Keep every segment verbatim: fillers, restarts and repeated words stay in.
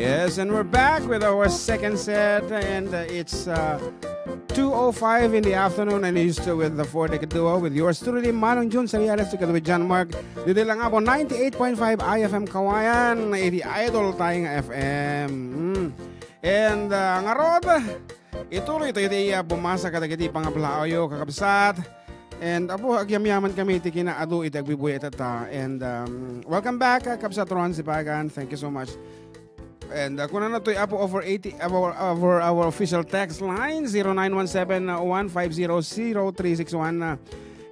Yes, and we're back with our second set, and uh, it's uh, two oh five in the afternoon, and you're still with the Four Decade Duo with yours truly, Manong Jun Seriales, together with John Mark. Didi lang po, ninety-eight point five I F M Kawayan, iti Idol tayo nga F M. Mm. And uh, ngarud, ituloy tayo di uh, bumasa kadagiti pangablaayo, kakabsat. And apo, agyamyaman kami iti kinaadu iti agbibuya itata. And um, welcome back, uh, Kabsat Ron Sipagan. Thank you so much. And uh, kunana to'y apo over eighty, over, over our official text line, zero nine one seven one five zero zero three six one. Uh,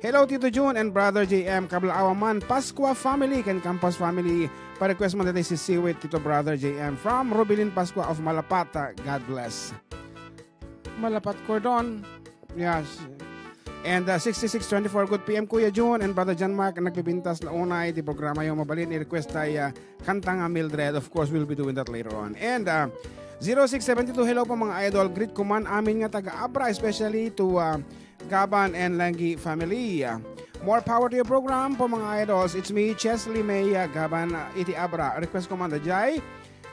hello, Tito Jun and Brother J M. Kablaawa man, Pascua family ken Campas family. Pa-request man dati si Siwit, Tito Brother J M. From Rubilin Pascua of Malapata. God bless. Malapat Cordon. Yes. And uh, sixty-six twenty-four, good P M, Kuya Jun and Brother John Mark, nagbibintas la unay ti programa yung mabalin i-request tayo uh, kanta nga Mildred. Of course, we'll be doing that later on. And uh, zero six seven two, hello po mga idol. Greet ko man amin nga taga Abra, especially to uh, Gaban and Langgi family. Uh, more power to your program po mga idols. It's me, Chesley May uh, Gaban uh, iti Abra. Request ko man da jay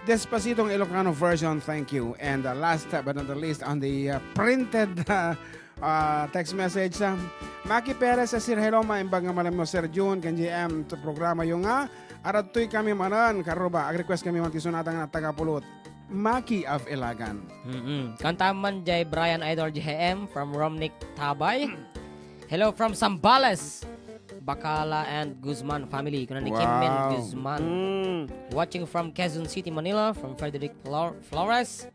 Despacito nga Ilocano version, thank you. And uh, last uh, but not the least, on the uh, printed uh, uh, text message, uh, Maki Perez, uh, Sir, hello, maimbag nga malam mo, Sir Jun, ken J M, to programa yo nga, aradtoy kami manen, karuba, ag-request kami man ti sonata nga Tagapulot, Maki of Ilagan. Mm-mm. Kantaam man jay Brian Idol J M from Romnick, Tabay. Hello from Zambales, Bacala and Guzman family. Kuna ni Kimmen Wow. Guzman. Mm. Watching from Quezon City, Manila, from Frederick Flor- Flores.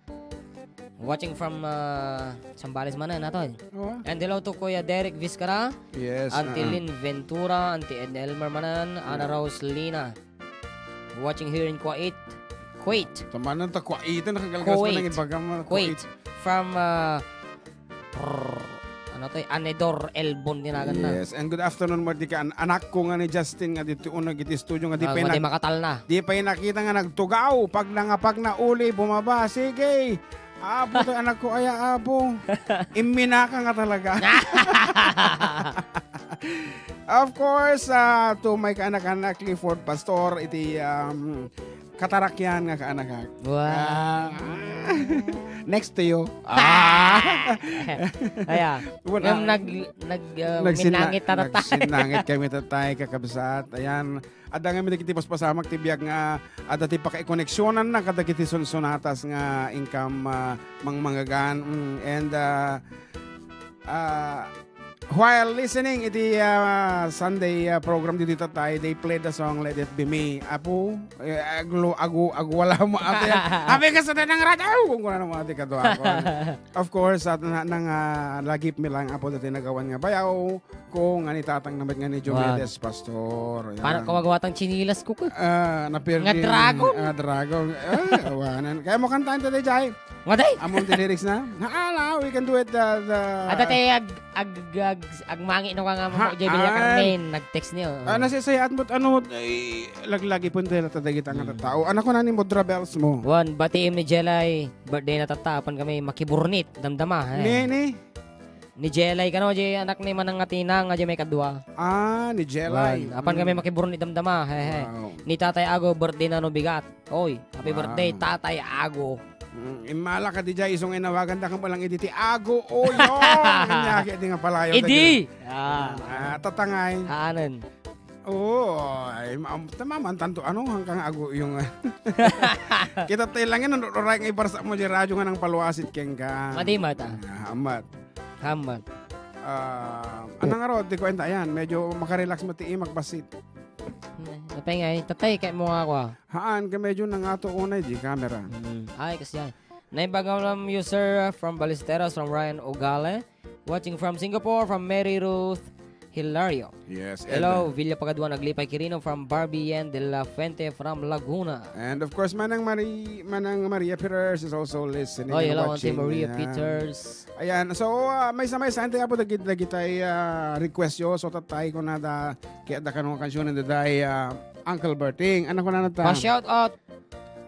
Watching from uh, Zambales man na to. Oh. And hello to Kuya Derek Vizcara, Yes. Auntie uh-uh. Lynn Ventura, Auntie Ed Elmer Manan, Ana Rose Lina. Watching here in Kuwait. Kuwait. Tamanan ta Kuwait, nakagalgas mo Kuwait. Nang ibaga mo, Kuwait. Kuwait. From uh, Prrr. Ano to eh? Anedor Elbon tinagan na. Yes, and good afternoon, Mordecai. An- anak ko nga ni Justin nga dito unag iti studio nga di Ah, pa madi inak- makatal na. Di pa inakita nga nagtugaw. Pag nangapag na uli, bumaba. Sige. Apo to, anak ko, aya, apo. Imminaka nga talaga. Of course, uh, to my kaanak-anak, Clifford Pastor, iti um, katarakyan nga kaanakak. Wow. Ah. Next to you. Ah. Kaya, Wala. Yung nag, nag, uh, Nagsinna- minangit na tata. Nagsinangit kami tatay, kakabsat. Ayan. Adda nga mi dagiti paspasamak ti biag nga adda ti pakaikoneksyonan na kadagiti sunsunatas nga income uh, mangmangagan. Mm, and uh, uh, while listening iti uh, Sunday uh, program dito tatay, they played the song Let It Be Me. Apo, eh, aglo, agu, agwala mo ate. Abi ka sa tanang radyo, kung kuna mo ate kadwa ko. Of course, at na, nang uh, lagip mi lang apo dati nagawan nga bayaw ko nga ni tatang namat nga ni Diomedes Pastor. Yan. Paano ko magawatang chinilas ko ka? Ah, napirdi. Nga dragon? Ah, dragon. Ah, awanan. Kaya mo kantaan ta, Jai? Nga day? Among the lyrics na? Naala, we can do it. Uh, the... Ada tayo ag, ag, ag, agmangi no ka nga mo, J B Carmen, nag-text niyo. Ah, nasisayat mo't ano, ay, laglagi po tayo latadagit ang tao. Anak ko na ni Modra Bells mo. One, bati ni Jelay, birthday na tata, apan kami makiburnit, damdama. Eh. Ni, ni? Ni Jelay kano, di anak ni Manang Atina, nga di may kadwa. Ah, ni Jelay. Wan, apan kami makiburnit damdama, hehe. Wow. Ni Tatay Ago, birthday na no bigat. Oy, happy Wow. birthday, Tatay Ago. Mm, imala ka di jay, isong inawagan da kang palang idi ti Ago, o yun! Kanya, kaya di nga palayo. Idi! Ah. Ah, tatangay. Aanan. Oo, ay, ma- tama man tanto ano, hanggang ago yung kita tayo lang yan, ano, oray nga ibarsa mo di radyo nga nang paluasit keng ka. Madi mata. Ah, amat. Hamat. Ah, anang aro, di ko enta yan, medyo makarelax mo ti imak basit. Napay nga, eh, tatay, kaya mo nga ako ah. Haan, ka medyo nangato unay di camera. Mm. Ay, kasi yan. Naimbag nga ulam user from Ballesteros, from Ryan Ogale. Watching from Singapore, from Mary Ruth Hilario. Yes, Hello, and, uh, Villa Pagaduan Aglipay Quirino from Barbie Yen de la Fuente from Laguna. And of course, Manang Mari-, Manang Maria Peters is also listening Oh, and hello, Auntie watching. Maria Ayan. Peters. Ayan. So, uh, may sa may sa apo dagit dagitay uh, request yo. So, tatay ko na da kaya da kanong kansiyon da day uh, Uncle Berting. Anak ko na nata. Pa-shout out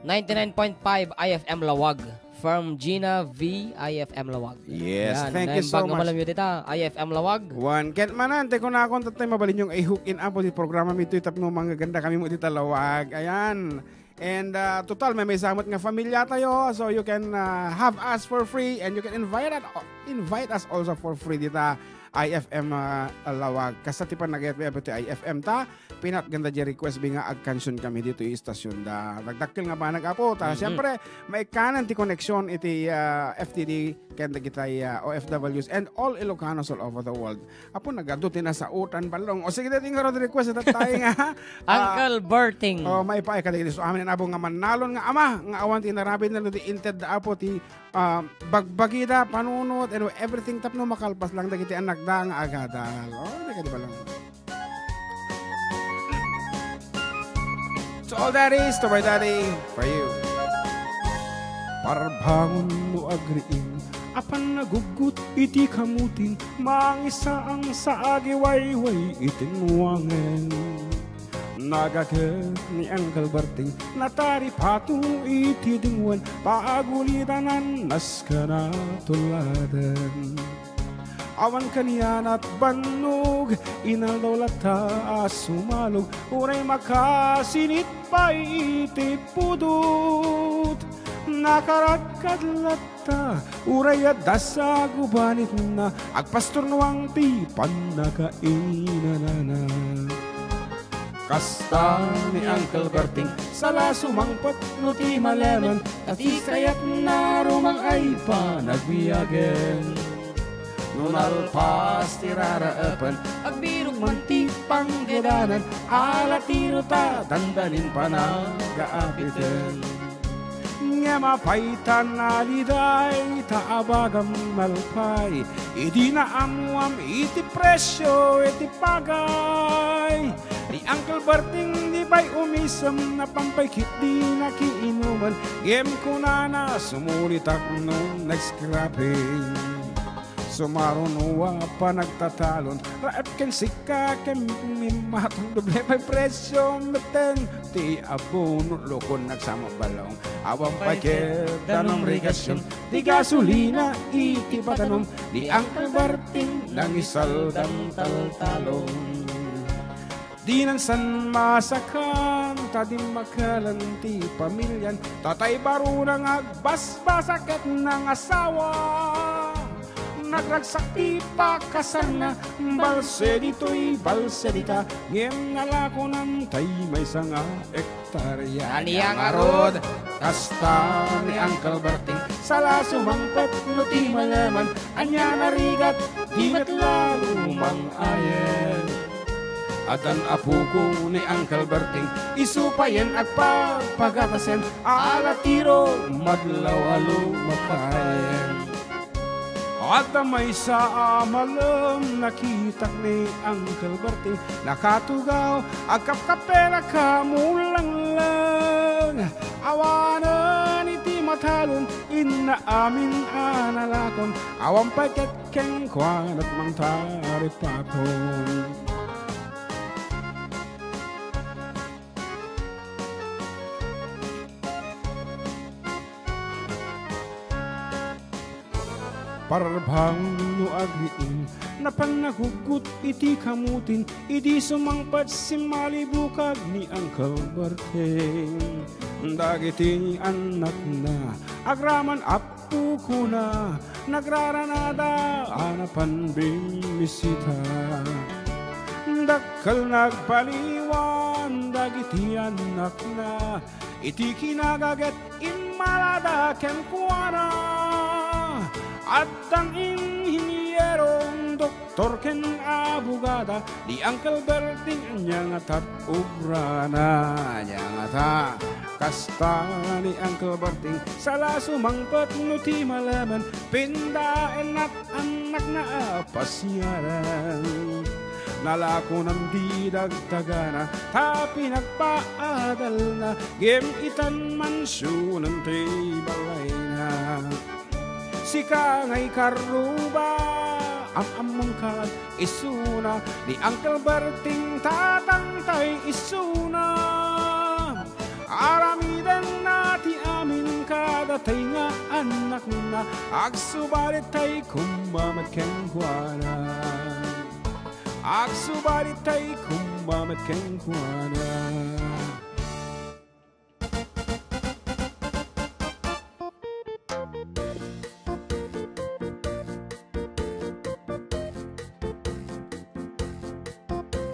ninety-nine point five I F M Lawag. From Gina V, I F M Lawag. Yes, Yan, thank you so naimbag nga much. Malam yun dita, I F M Lawag. One, ket manan, te kunakon, tatay, mabalin yung i-hook in apo di programa mi ito'y tapno manggaganda kami mo dita Lawag. Ayan. And, ah, total, maymaysa met nga familia tayo, so you can, ah, have us for free and you can invite us, invite us also for free dita I F M, ah, Lawag. Kasta ti panagayat mi, Apo, ti I F M ta, pinatganda di request mi nga agkansion kami dito istasyon da. Nagdakkel nga banag, Apo, ta, Mhm. siyempre, maikkanan ti connection iti, ah, F T D ken dagiti, ah, O F Ws and all Ilocanos all over the world. Apo, nagadu ti nasaotan, ballong. O, sige, dati nga request, ita tayo nga. Ah, Uncle Berting. Oh, maipaay ka dagiti so amin, Apo, nga mannalon nga ama, nga awan ti narabid na di inted, Apo, ti, ah, bagbagida, panunot, and everything tapno makalpas lang dagiti anakda nga agadal. Oh, di ka di ballong. To all daddies, to my daddy, for you. Parbangon no agriing, apan naguggut iti kamuting, mangisaang sa agiwayway iti nuangen. Nagaget ni Uncle Berting, nataripato iti dingwen, pagulidanan, naskana tuladen. Awan kanianat bannog, inaldaw latta a sumalog, uray makasinit pay iti pudot. Nakarakkad latta, uray adda sa gubanitna, agpasturnuang ti pannakainanana. Kasta ni Uncle Berting, sala sumangpet no ti malemen, ta ti kayatna rumang ay panagbiagen. No nalpas ti raraepen, agbirok man ti panggedanan, ala tiro ta dandanin panagaapiten. Ngem apay ta naliday ta abagam nalpay, idi naammuam iti presio iti pagay. Ni Uncle Berting di pay umisem, napan pay ket di nakiinuman, ngem kunana, sumulitak no nag-scrapping. Sumaruno a panagtatalon, raep ken sika ken mimmatong, doble pay presio metten ti abono, lukon nagsama balong. Awan pay ket danum rigasion, ti gasolina iti patanum, ni Uncle Berting nangisaldam taltalon. Dinan san masakan ta dimmakelen ti pamilian, tatay baruna nga agbasbasa ket nangasawa. Nagragsak ti pakasarna, balse ditoy, balse dita, ngem nalakonan tay maysa nga hektarya. Ania ngarud? Kasta ni Uncle Berting, sala sumangpet no ti malemen, ania narigat, di met lalo mang-ayen. Addan apoko ni Uncle Berting, isu payen agpagpagatasen, ala tiro madlaw a lumakayen. Adda maysa a malem, nakitak ni Uncle Berting, nakatugaw, agkapkapela, kamulangleng. Awanen iti matalon, inna amin a nalakon, awan pay ket kenkuana mangtaripakon. Parbangon no agriing, napan naguggut iti kamutin, idi sumangpet simmalibukag ni Uncle Berting. Dagiti annakna, agraman apukuna, nagraranada a napan bimmisita. Dakkel nagbaliwan dagiti annakna, iti kinagaget immalada kenkuana. Addan inhinyero, doktor ken abogada, ni Uncle Berting ania ngata ti ugrana, ania ngata. Kasta ni Uncle Berting, sala sumangpet no ti malemen, pindaenna ti annakna a pasiaren. Nalakonan ti dagdagana, ta pinagpaadalna, ngem itan mansionen ti balayna. Sika nga ikarruba, am-ammongka isuna, ni Uncle Berting tatangtay isuna. Aramidenna ti amin kadatay nga annakna, agsubalittay koma met kenkuana. Agsubalittay koma met kenkuana.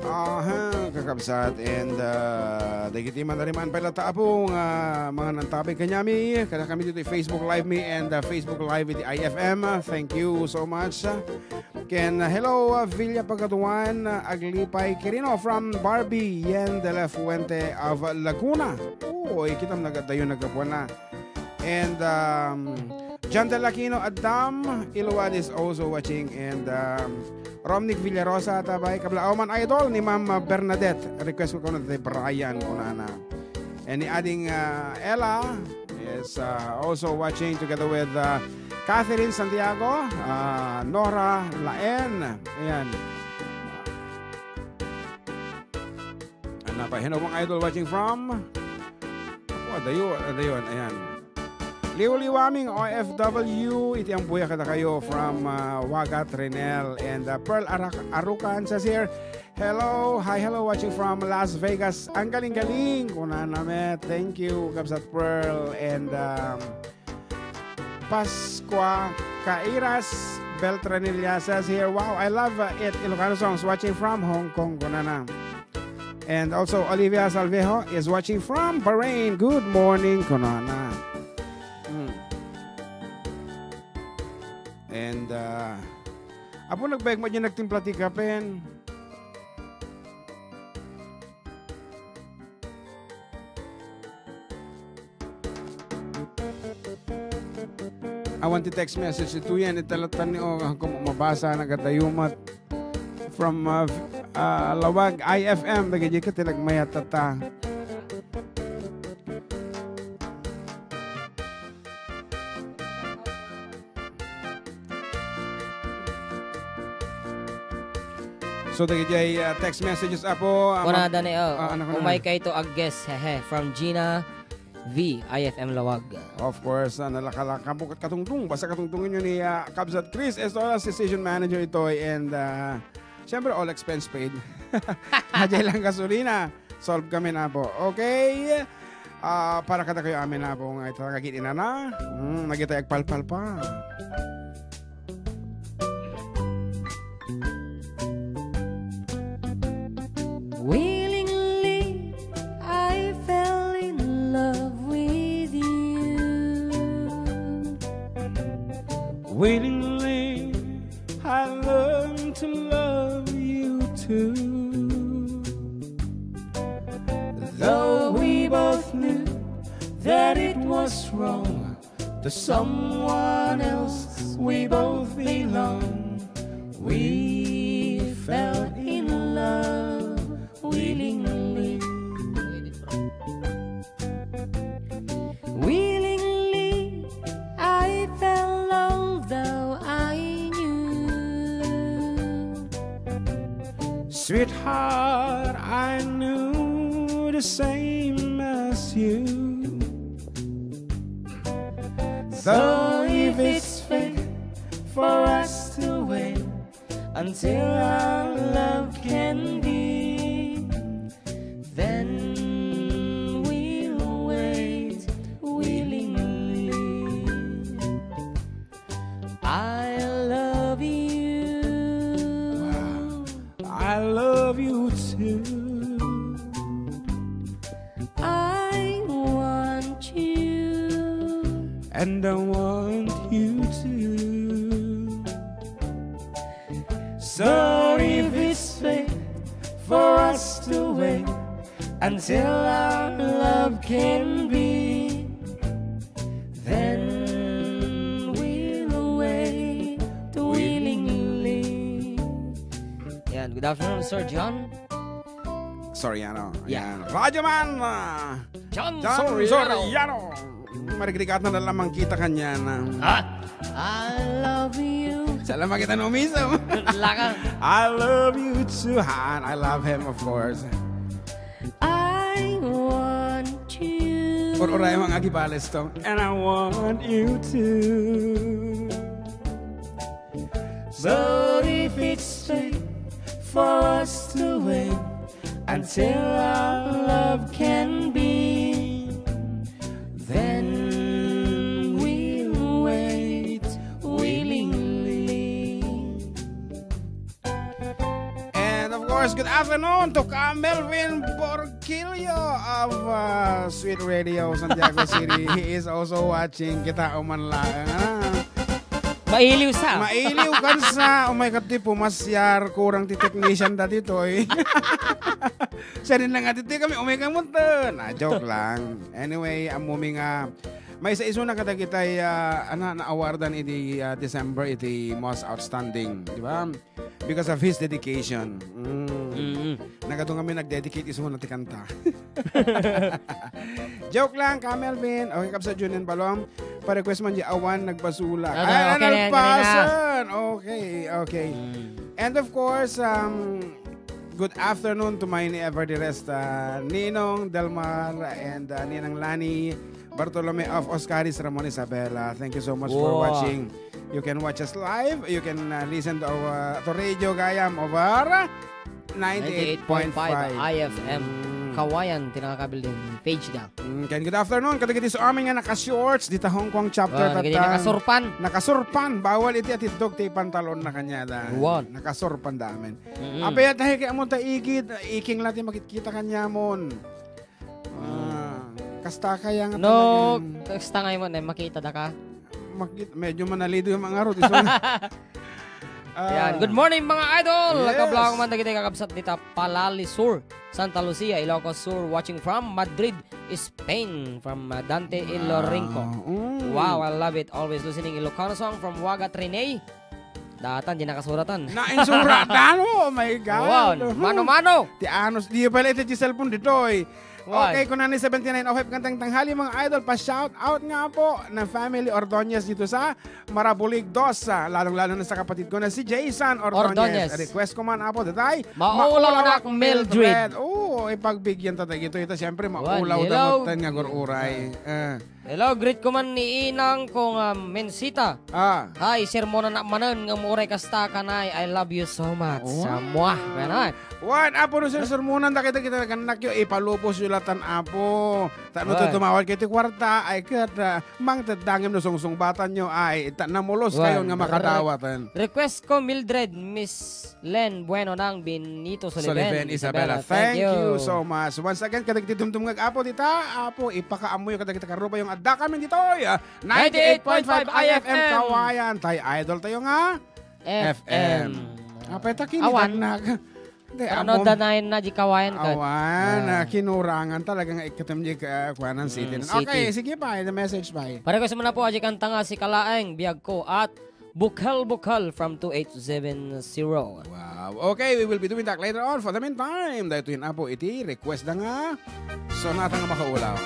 Aha, kakabsat, and, ah, dagiti manariman pay latta, Apo, nga mga nantabi kaniami, kada kami ditoy Facebook Live mi and, ah, Facebook Live iti I F M. Ah, thank you so much. Ken, ah, hello, ah, Villa Pagatuan, ah, Aglipay Quirino from Barbie Yen de la Fuente of Laguna. Uy, kitam nagadayo nagabuana. And, um, John Del Aquino Adam, Iloan is also watching. And, um, Romnick Villarosa, tabay, kabla, Auman Idol, ni Ma'am Bernadette. Request ko kuno ni Brian, kunana. And ni Ading, uh, Ella is, uh, also watching together with, uh, Catherine Santiago, uh, Nora Laen. Ayan. Ano pa? Hello, mga idol, watching from, ako, adayo, adayo, ayan. Liwliwaming O F W, iti ambuya kadakayo from, ah, Wagat, Renel, and, ah, Pearl Arak-, Arucan says here, "Hello, hi, hello, watching from Las Vegas." Ang galing-galing, kunana met. Thank you, Kabsat Pearl, and, um, Pascua Cairas Beltranilla says here, "Wow, I love, uh, it. Ilocano songs, watching from Hong Kong," kunana. And also, Olivia Salvejo is watching from Bahrain. Good morning, kunana. Hmm. And, uh, Apo, nagbayag mo dyan, nagtimpla ti kapen. Awan ti text message ito yan. Ita latta ni, oh, kung mabasa, nagadayo met. From, uh, uh, Lawag I F M, dagiti ket ti nagmayat tatta. So, dagiti, uh, text messages, Apo, uh, kuna, Dani, oh, ah, ano, kuna? Umay kayto, Agges, hehe, from Gina V, I F M Lawag. Of course, uh, nalakalaka mo kat katungtung. Basta katungtungin nyo ni, uh, Kabsat Chris Estola, station manager itoy, and, uh, siyempre, all expense paid. Ajay lang gasolina. Solve kami na po. Okay? Ah, para kadakayo amin na po nga ita nga agin-inana. Hmm, nagitay agpalpal pa. Willingly, I fell in love with you. Willingly, I learned to love you too. Though we both knew that it was wrong, to someone else we both belong, we fell in love willingly. Willingly, I fell although I knew. Sweetheart, I knew the same as you. Though if it's fate for us to wait until our love can be, then we'll wait willingly. I love you. Wow. I love you too. I want you. And I want you too. So if it's fate for us to wait until our love can be, then we'll wait willingly. Yan, good afternoon, Sir John. Soriano. Yeah. Yan. Radyo Man! Ah, John John Soriano. Soriano. Marigrigat na lamang kita kanyan. Ah. I love you. Salamat kita no mismo. Laka. I love you too. Han, I love him, of course. I want you. Or, or ay mga agibales to. And I want you too. But if it's fate for us to wait until our love can be, then we'll wait willingly. And of course, Good afternoon to Ka Melvin Porquillo of, uh, Sweet Radio, Santiago City. He is also watching. Kita uman lang, ah. Mailiw sa. Mailiw kan sa. Oh my God, ti pumasyar. Kurang ti technician da ditoy. Siya din lang ati, ti kami, umay ka mo to. Na, joke lang. Anyway, ammo mi nga, may sa isuna kadagitay, ah, ana, na-awardan iti, ah, December iti most outstanding, di ba? Because of his dedication. Mm. Mm-mm. Nagadu nga may nag-dedicate iso na ti kanta. Joke lang, Ka Melvin. Okay, Kabsat Junior Balong. Pa-request man di awan nagbasula. Ano, ay, okay na yan, Nalpasan. Okay, okay. Mm. And of course, um, good afternoon to my ever dearest, uh, Ninong Delmar and, uh, Ninang Lani. Bartolome of Oscaris, Ramon Isabela. Thank you so much for watching. You can watch us live. You can, uh, listen to our, to Radio Gayam over ninety-eight point five I F M. Mm. Kawayan, ti nakakabil din page na. Mm, ken good afternoon. Kadagiti so amin nga naka-shorts, dita Hong Kong chapter. Oh, kadagiti nakasurpan. Nakasurpan. Bawal iti atiddog ti pantalon na kanyada. Nakasurpan da amin. Mm-mm. Apay, tayo kay amon ta igid, iking la ti makitkita kanyamon. Ah, kasta kaya nga. No, talagang kasta nga mo, eh, makita da ka. Makit-, medyo manalido yung mga rod, iso na. Ah. Yan. Good morning, mga idol. Yes. Kablaang man dagiti kakabsat dita Palali Sur, Santa Lucia, Ilocos Sur, watching from Madrid, Spain, from, uh, Dante Ilorinco. Wow. Mm. Wow, I love it. Always listening Ilocano song from Wagat Rene. Datan, di nakasuratan. Nainsuratan? Oh my God. Wan, mano-mano. Ti anos, di pala iti cellphone ditoy. Wan. Okay, kuna ni seventy-nine oh five, kantang tanghali, mga idol, pa-shout out nga po ng family Ordonez dito sa Marabulig dos, ah, lalong-lalo na sa kapatid ko na si Jason Ordonez. Ordonez. Request ko man, apo, datay. Maulaw, anak Mildred. Oo, ipagbigyan ta dagito. Ito, siyempre, maulaw daw nga gururay. Ah. Hello, greet ko man ni inang ko nga Mensita. Ah. Hi, sermonan na manen nga uray kasta kanay. I love you so much. Wow. Sa mua, kanay. Wan, apo, no, sir, sermonan da kita, kita, kanak yo, ipalubos yo latan, apo. Ta no tumawad kayo ti kwarta, ay ket, ah, mangted dangem no sungsungbatan yo, ay, ta namulos kayo nga makadawatan. Request ko, Mildred, Miss Len Bueno nang Benito Soliven, Soliven Isabela. Isabela. Thank you so much. Once again, kadagiti dumdum nga apo dita, apo, ipakaammoyo kadagiti karrubayo nga adda kami ditoy, ah, ninety-eight point five I F M. Ninety-eight point five I F M. Kawayan, tay idol tayo nga F M. F M. Apay ta kinitagnak. Awan. Ano, ammom, danayen na di kawayan ka. Awan, ah, kinurangan talaga nga ikatem di ka, kuanan, mm, city. Okay, sige pa, the message pa. Pare ko sa muna po, aji kanta nga si Kalaeng, Biag Ko, at Bukhal Bukhal from two eight seven zero. Wow. Okay, we will be doing that later on. For the meantime, dahil ito yun, apo, iti request na nga sonata nga makaulaw.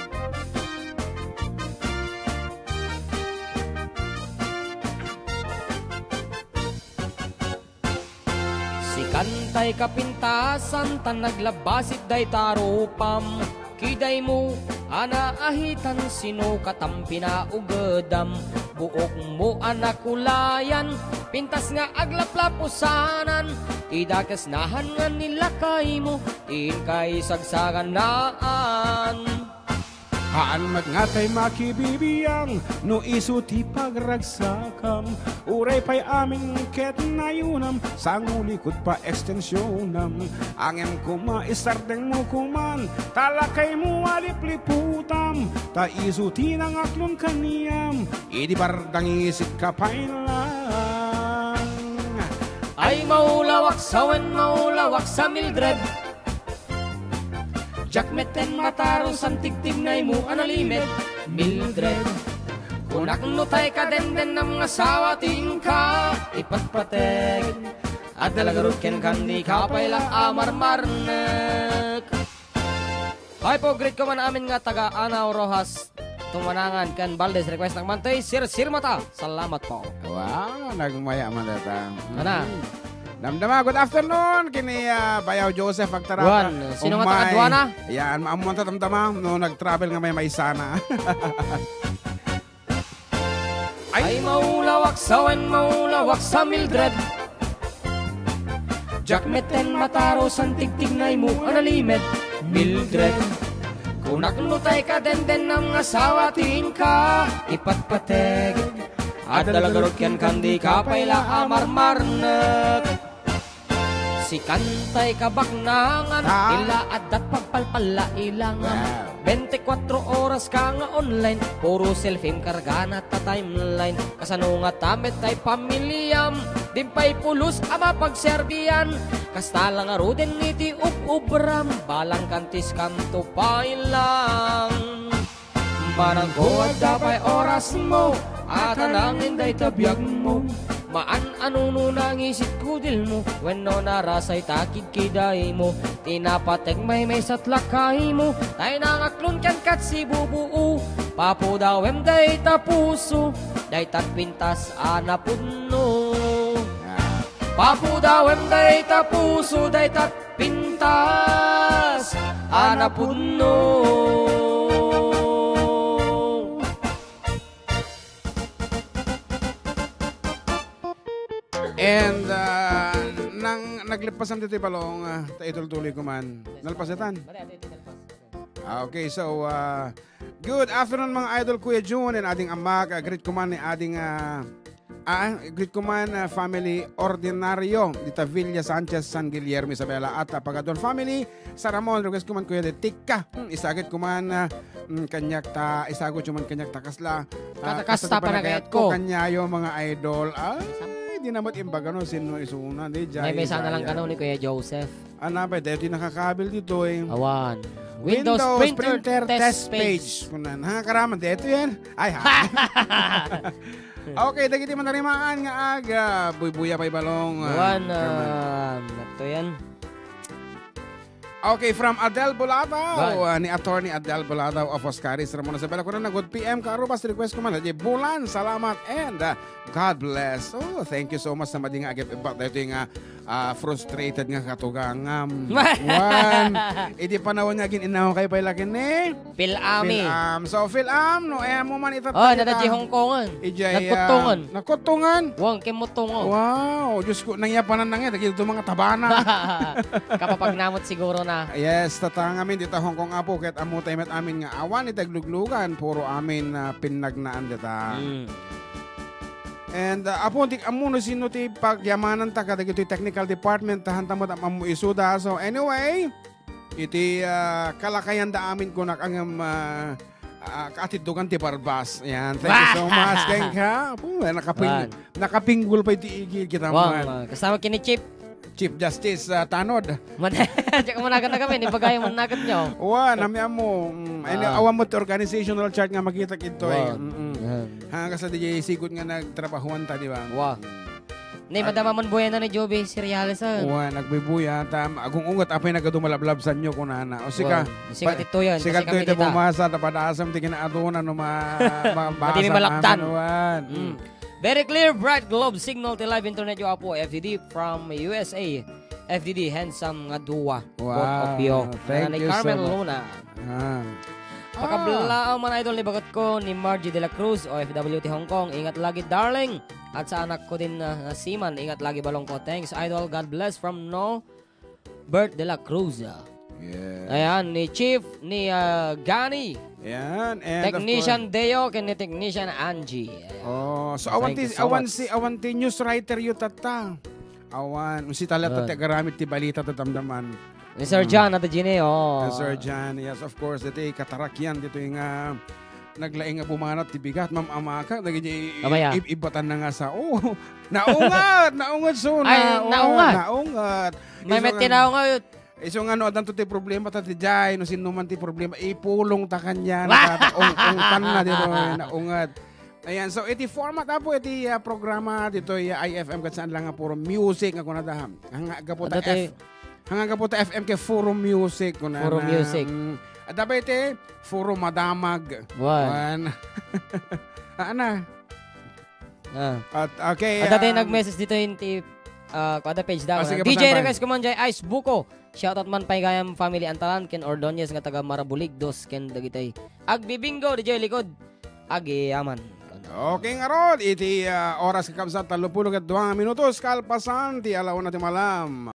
Sikan tay kapintasan, tan naglabasit dayta rupam. Kidaymo a naahitan, sino katam pinaugedam? Buokmo a nakulayan, pintas nga aglaplapusanan, idakes nahan nga nilakaymo, inkay sagsaganaan. Haan met nga tay makibibiang no isu ti pagragsakam. Uray pay amin ket nayunam, sangulikud pa ekstensionam. Angem koma, isardengmo koman, ta lakaymo a lipliputam, ta isu ti nangaklon kaniam, idi bardangisik ka pay lang. Ay, maulawak sa wen, maulawak sa Mildred. Diak metten mataro san tigtignaymo a nalimed, Mildred. Kunak no tay kadendennam nga sawa ti inka ipatpateg. Adda la garud kenkan, dika pay la a marmarnek. Hay po, greet ko man amin nga taga Anao, Roxas, Tumanangan ken Valdez, request nak man tay Sirsir Mata. Salamat po. Wow, nagmaya man data. Ana. Mm. Damdama, good afternoon. Kini, ah, Bayaw Joseph, agtarata. Juan, sino nga taga Aduana? Yan, maammuan ta damdama no nag-travel nga maymaysana. Ay, maulawak sa wen, maulawak sa Mildred. Diak metten mataro san tigtignaymo a nalimed, Mildred. Kunak no tay kadendennam nga sawa ti inka ipatpateg. Adda la garud kenkan, dika pay la a marmarnek. Sikantay kabaknangan, Ah. Ila addat pagpalpalla ilangam. Wow. Bente kuatro oras ka nga online, puro selfie kargana ta timeline. Kasano nga tamet tay pamiliam, dimpay pulos a mapagserbian. Kasta lang ngaruden iti ub-ubram, balang kantis kanto pay lang. Manangko adda pay orasmo, atanangen dayta biagmo. Maan a nuno nangisit kudilmo, wenno narasay ta kidkidaymo. Ti napateg maymaysat lakaymo, tay nangaklon ken kat sibubuo. Papudawem dayta puso, dayta pintas a napudno. Papudawem dayta puso, dayta pintas a napudno. And, ah, nang naglepasan ditoy balong, ah, ta itultuloy ko man. Nalpasatan? Ah, okay, so, ah, good afternoon, mga idol, Kuya Jun and Ading Amak. Ah, greet ko man ni Ading, ah, ah, greet ko man, ah, family Ordinario, dita Villa Sanchez, San Guillermo, Isabela, at, ah, Pagadon family, Saramon, request ko man, Kuya de Tika. Hmm, isagit ko man, ah, mm, kanyak ta, isagot yo man kanyak ta kasla, ah, Kata kasta kasla ti panagayat panagayat ko, ko. Kanyayo, mga idol. Ay, di na met imbaga no sinno isuna, di jay, May mesa na lang jay. Kano ni Kuya Joseph. Ana ba, daytoy nakakabil ditoy. Awan. Windows Windows printer printer test test page. page. Kuna, nakakaraman, daytoy yan. Ay, ha. Okay, dagiti manarimaan nga aga, buybuya pay balong, ah, Awan, Carmen. Ah, nato yan. Okay, from Adel Bulataw, Right. uh, ni Attorney Adel Bulataw of Oscaris, Ramon Isabela. Kuna na, "Good P M, Karubas, request ko man, di Bulan, salamat, and, uh, God bless." Oh, thank you so much sa madi nga agip-ibat. Daytoy nga, uh, frustrated nga katugangam. Wan, idi panawan nga agin-inaw kay pay lakin ni Phil Ami. Phil Am. So, Phil Am, no, eh, mo man itatta Oh, nada kita. Di Hong Kongan. Ijay, Nagkutungan. ah, nagkutungan? Wang, kimutungo. Wow, Diyos ko, nangyapanan na nga, dagito mga tabana. Kapapagnamot siguro na. Yes, tatang amin, dita Hong Kong, apo, kahit amo tayo met amin nga awan, itagluglugan, puro amin, ah, pinnagnaan dita. Mm. And, ah, apo, di, amo no sino ti pagyamanan ta, kadagitoy technical department, tahan ta mo, amo isuda. So, anyway, Iti, ah, kalakayan da amin kunak ngem, ah, ah, kaatiddokan ti barbas. Yan. Thank you so much. Thank you. Puh, nakaping-, Wan. Nakapinggol pa iti igid kita Wan, man. Wan. Kasama kini Chief. Chief Justice, ah, Tanod. Mad-, diak managan na kami, ni bagay man nagat nyo. Wan, nami amo. Mm, ay, Wan. Awan mo ti organizational chart nga makita kito, eh. Wan. Mm-mm. Yan. Hanggang sa di sigut nga nagtrabahuan ta, di ba? Wan. Ni At Madam Amon Bueno ni Joby Cereales, ah. Wan, nagbubuya, tam, agung-unget, apay nagadu malablabsan nyo, kunana. O, sika, Wan, sika pa-, tituyan, sika kasi kami tituyan dita. Bumasa, tapadaasam, ti kinaaduna, no, ma-, ma-, Madi mi basa malapdan. Namin, wan. Mm. Very clear, bright globe signal, ti live internet yo, apo, F D D from U S A. F D D, handsome nga duwa. Wow. Both of you. Thank Nanay you so Carmen much. Luna. Ah. Pakablaaw man, idol, ni bagat ko ni Margie de la Cruz, O F W ti Hong Kong. Ingat lagi, darling. At sa anak ko din na, na seaman, ingat lagi, balong ko. Thanks, idol. God bless from Norbert de la Cruz. Yes. Ayan, ni Chief, ni, ah, Gani. Ayan, and of Technician course Deo, ken ni Technician Angie. Ayan. Oh, so awan Thank ti, you so awan much. Si, awan ti news writer yu tatta. Awan, si talata Ayan. Ti agaramid ti balita ta damdaman. Ni Sir Mm. John, ata Gini, oh. Ni Sir John, yes, of course. Ditoy katarakyan, ditoy nga naglaing nga bumanat ti bigat, mam-amaka, dagiti Kamaya. Ib-, ibatan na nga sa, oh, naungat, naungat, so, Ay, naungat, naungat. Naungat. May Iso met nga, tinaungat. Iso nga, no, adanto ti problema, ta ti jay, no, sino man ti problema, ipulong ta kanya, Wah! Nakata-, ung-, ungtan na dito, eh, naungat. Ayan, so, iti format, apo, iti, ah, programa, dito, ah, I F M, kat saan lang nga puro music, nga kunada, ha? Ang gapu ta Adda ti F-, Hanggang gapu ta F M ket Forum Music, kunana. Forum Music. Mm. Adda pay iti Forum Madamag. Wan. Wan. Ah, ana. Ah. At, okay, Adda ti um, nag-message dito yung ti, ah, kuada page daw. Ah, sige, D J basahin, request ko man, Jay Ice Buko. Shoutout man pay gayam family Antalan, ken Ordonez nga taga Marabulig, dos, ken dagitay. Agbibingo, D J Likod. Agiyaman. Okay, ngarud, iti, ah, oras, kakabsat, tallo pulo ket dua nga minutos, kalpasan ti alas una ti malam.